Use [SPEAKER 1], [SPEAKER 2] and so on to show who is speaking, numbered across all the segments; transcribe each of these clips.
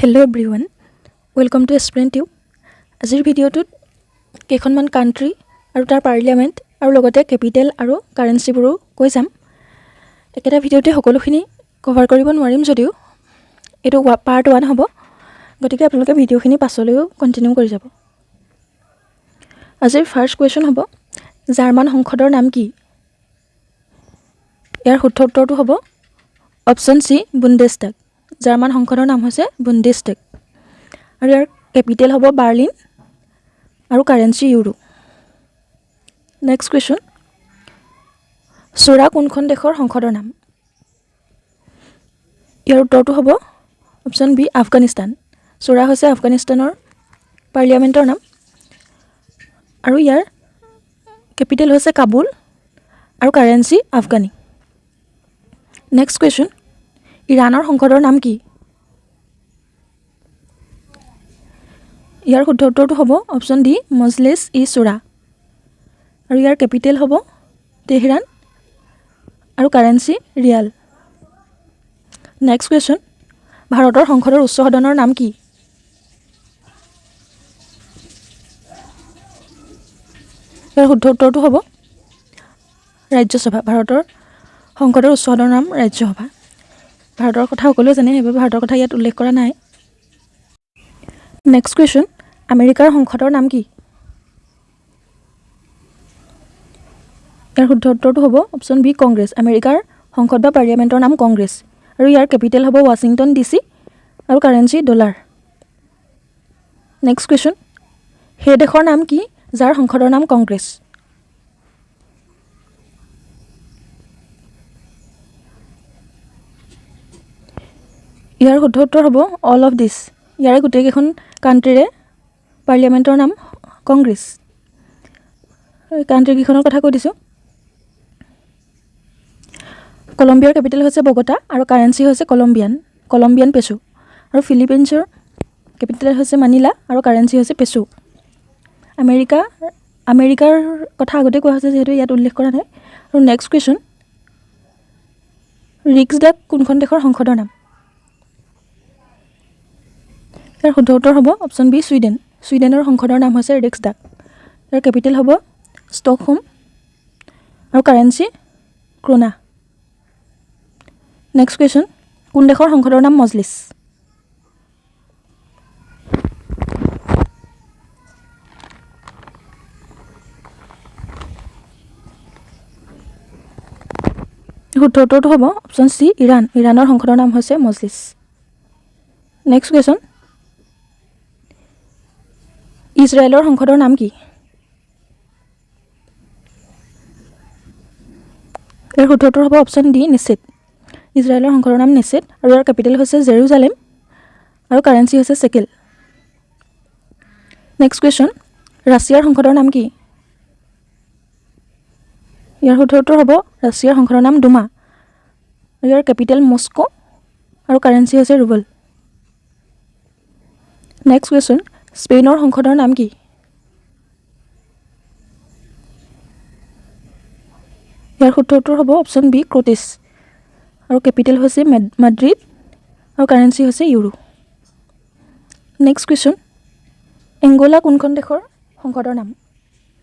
[SPEAKER 1] Hello everyone, welcome to Aspirant Tube. আজিৰ ভিডিঅ'টোত কেইখনমান কাণ্ট্ৰি আৰু তাৰ পাৰ্লিয়ামেণ্ট আৰু লগতে কেপিটেল আৰু কাৰেঞ্চিবোৰো কৈ যাম। একেটা ভিডিঅ'তে সকলোখিনি কভাৰ কৰিব নোৱাৰিম যদিও এইটো পাৰ্ট 1 হ'ব, গতিকে আপোনালোকে ভিডিঅ'খিনি পাছলৈও কণ্টিনিউ কৰি যাব। আজিৰ ফাৰ্ষ্ট কুৱেশ্যন হ'ব, জাৰ্মান সংসদৰ নাম কি? ইয়াৰ শুদ্ধ উত্তৰটো হ'ব অপশ্যন চি, বুণ্ডেষ্টাগ। জাৰ্মান সংসদৰ নাম হৈছে বুণ্ডেষ্টাগ আৰু ইয়াৰ কেপিটেল হ'ব বাৰ্লিন আৰু কাৰেঞ্চি ইউৰো। নেক্সট কুৱেশ্যন, চোৰা কোনখন দেশৰ সংসদৰ নাম? ইয়াৰ উত্তৰটো হ'ব অপশ্যন বি, আফগানিস্তান। চোৰা হৈছে আফগানিস্তানৰ পাৰ্লিয়ামেণ্টৰ নাম আৰু ইয়াৰ কেপিটেল হৈছে কাবুল আৰু কাৰেঞ্চি আফগানী। নেক্সট কুৱেশ্যন, ইৰাণৰ সংসদৰ নাম কি? ইয়াৰ শুদ্ধ উত্তৰটো হ'ব অপশ্যন ডি, মজলিছ ই চোৰা আৰু ইয়াৰ কেপিটেল হ'ব তেহৰাণ আৰু কাৰেঞ্চি ৰিয়াল। নেক্সট কুৱেশ্যন, ভাৰতৰ সংসদৰ উচ্চ সদনৰ নাম কি? ইয়াৰ শুদ্ধ উত্তৰটো হ'ব ৰাজ্যসভা। ভাৰতৰ সংসদৰ উচ্চ সদনৰ নাম ৰাজ্যসভা। ভাৰতৰ কথা সকলোৱে জানে, সেইবাবে ভাৰতৰ কথা ইয়াত উল্লেখ কৰা নাই। নেক্সট কুৱেশ্যন, আমেৰিকাৰ সংসদৰ নাম কি? ইয়াৰ শুদ্ধ উত্তৰটো হ'ব অপশ্যন বি, কংগ্ৰেছ। আমেৰিকাৰ সংসদ বা পাৰ্লিয়ামেণ্টৰ নাম কংগ্ৰেছ আৰু ইয়াৰ কেপিটেল হ'ব ৱাশ্বিংটন ডি চি আৰু কাৰেঞ্চি ডলাৰ। নেক্সট কুৱেশ্যন, সেই দেশৰ নাম কি যাৰ সংসদৰ নাম কংগ্ৰেছ? ইয়াৰ শুদ্ধ উত্তৰ হ'ব অল অফ this. ইয়াৰে গোটেইকেইখন কাণ্ট্ৰিৰে পাৰ্লিয়ামেণ্টৰ নাম কংগ্ৰেছ। এই কাণ্ট্ৰিকেইখনৰ কথা কৈ দিছোঁ। কলম্বিয়াৰ কেপিটেল হৈছে বগতা আৰু কাৰেঞ্চি হৈছে কলম্বিয়ান পেচো। আৰু ফিলিপিনছৰ কেপিটেল হৈছে মানিলা আৰু কাৰেঞ্চি হৈছে পেচো। আমেৰিকাৰ কথা আগতে কোৱা হৈছে যিহেতু ইয়াত উল্লেখ কৰা নাই। আৰু নেক্সট কুৱেশ্যন, ৰিক্সডাগ কোনখন দেশৰ সংসদৰ নাম? ইয়াৰ শুদ্ধ উত্তৰ হ'ব অপশ্যন বি, ছুইডেন। ছুইডেনৰ সংসদৰ নাম হৈছে ৰিক্সডাগ। ইয়াৰ কেপিটেল হ'ব ষ্টকহোম আৰু কাৰেঞ্চি ক্ৰোনা। নেক্সট কুৱেশ্যন, কোন দেশৰ সংসদৰ নাম মজলিছ? শুদ্ধ উত্তৰটো হ'ব অপশ্যন চি, ইৰাণ। ইৰাণৰ সংসদৰ নাম হৈছে মজলিছ। নেক্সট কুৱেশ্যন, ইজৰাইলৰ সংসদৰ নাম কি? ইয়াৰ শুদ্ধ উত্তৰ হ'ব অপশ্যন ডি, নেছেট। ইজৰাইলৰ সংসদৰ নাম নেছেট আৰু ইয়াৰ কেপিটেল হৈছে জেৰুজালেম আৰু কাৰেঞ্চি হৈছে চেকেল। নেক্সট কুৱেশ্যন, ৰাছিয়াৰ সংসদৰ নাম কি? ইয়াৰ শুদ্ধ উত্তৰ হ'ব ৰাছিয়াৰ সংসদৰ নাম ডুমা। ইয়াৰ কেপিটেল মস্কো আৰু কাৰেঞ্চি হৈছে ৰুবল। নেক্সট কুৱেশ্যন, স্পেইনৰ সংসদৰ নাম কি? ইয়াৰ শুদ্ধ উত্তৰ হ'ব অপশ্যন বি, ক্ৰ'টিছ আৰু কেপিটেল হৈছে মাদ্ৰিদ আৰু কাৰেঞ্চি হৈছে ইউৰো। নেক্সট কুৱেশ্যন, এংগোলা কোনখন দেশৰ সংসদৰ নাম?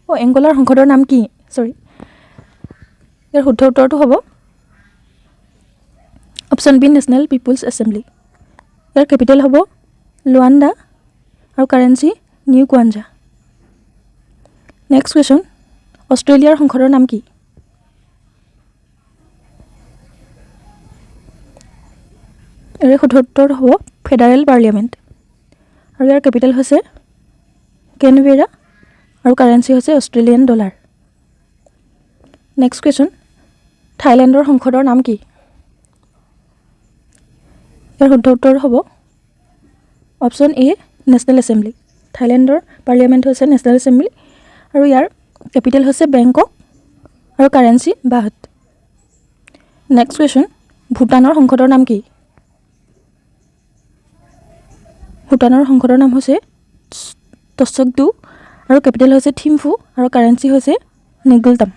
[SPEAKER 1] এংগোলাৰ সংসদৰ নাম কি? চৰি, ইয়াৰ শুদ্ধ উত্তৰটো হ'ব option B, national people's assembly. ইয়াৰ কেপিটেল হ'ব লুৱাণ্ডা আৰু কাৰেঞ্চি নিউ কুৱাঞ্জা। নেক্সট কুৱেশ্যন, অষ্ট্ৰেলিয়াৰ সংসদৰ নাম কি? ইয়াৰ শুদ্ধ উত্তৰ হ'ব ফেডাৰেল পাৰ্লিয়ামেণ্ট আৰু ইয়াৰ কেপিটেল হৈছে কেনবেৰা আৰু কাৰেঞ্চি হৈছে অষ্ট্ৰেলিয়ান ডলাৰ। নেক্সট কুৱেশ্যন, থাইলেণ্ডৰ সংসদৰ নাম কি? ইয়াৰ শুদ্ধ উত্তৰ হ'ব অপশ্যন এ, নেশ্যনেল এছেম্বলি। থাইলেণ্ডৰ পাৰ্লিয়ামেণ্ট হৈছে নেশ্যনেল এছেম্বলি আৰু ইয়াৰ কেপিটেল হৈছে বেংকক আৰু কাৰেঞ্চি বাহত। নেক্সট কুৱেশ্যন, ভূটানৰ সংসদৰ নাম কি? ভূটানৰ সংসদৰ নাম হৈছে টছকডু আৰু কেপিটেল হৈছে থিম্ফু আৰু কাৰেঞ্চি হৈছে নিগুলটাম।